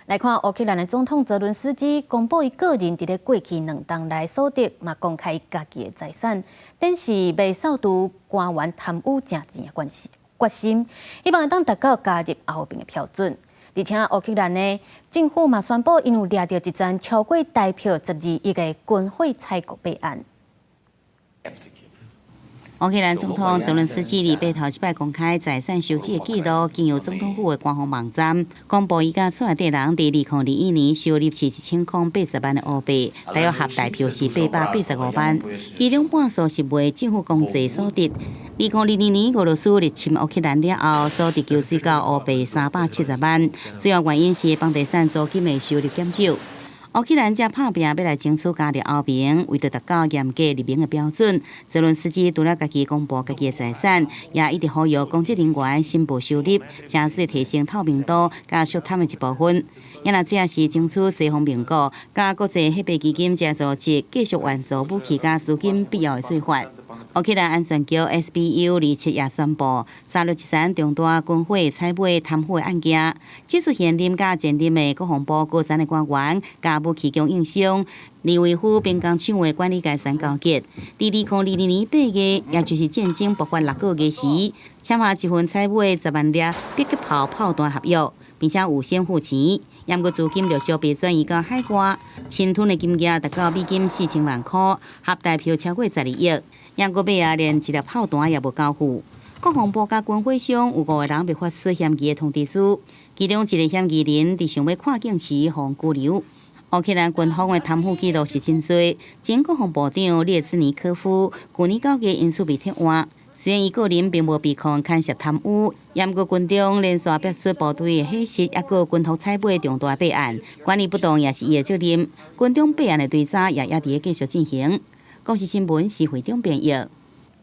來看烏克蘭的總統澤倫斯基公布伊個人佇咧過去2冬來所得，嘛公開家己的財產，但是未掃除官員貪污食錢的關係決心，希望會當達到加入歐盟的標準。而且烏克蘭的政府嘛宣布，𪜶有掠著一棧超過台票12億的軍火採購弊案。烏克蘭總統澤倫斯基禮拜頭一擺公開財產收支的記錄，經由總統府的官方網站公布，伊佮厝內底人佇2021年收入是1080萬的烏幣，大約合台票是885萬，其中半數是賣政府公債所得。2022年俄羅斯入侵烏克蘭了後，所得就水到烏幣370萬，主要原因是房地產租金的收入減少。烏克蘭正拍拚欲來爭取加入歐盟，為著達到嚴格入盟的標準，澤倫斯基除了家己公布家己的財產，也一直呼籲公職人員申報收入，爭取提升透明度佮肅貪的一部分。也若這是爭取西方盟國佮國際貨幣基金這組織繼續援助武器佮資金必要的做法。烏克蘭安全局 SBU 27也宣布，查著一棧重大軍火採買貪腐的案件，指出現任佮前任的國防部高層的官員佮武器供應商利維夫兵工廠的管理階層勾結，佇2022年8月，也就是戰爭爆發6個月時，簽下一份採買10萬粒迫擊炮炮彈合約，並且預先付錢，毋過資金陸續被轉移到海外，侵吞的金額達到美金4000萬箍，合台票超過12億。毋過尾仔連一粒炮彈也無交付。國防部佮軍火商有五個人被發出嫌疑的通知書，其中一个嫌疑人佇想欲跨境時予拘留。烏克蘭軍方的貪腐記錄是真濟，前國防部長列茲尼科夫舊年9月因此被撤換。雖然伊個人並無被控牽涉貪污，毋過軍中連續爆出部隊的火勢，抑閣軍服採買重大弊案，管理不當也是伊的責任。軍中弊案的追查也猶佇咧繼續進行。公視新聞施惠中編譯。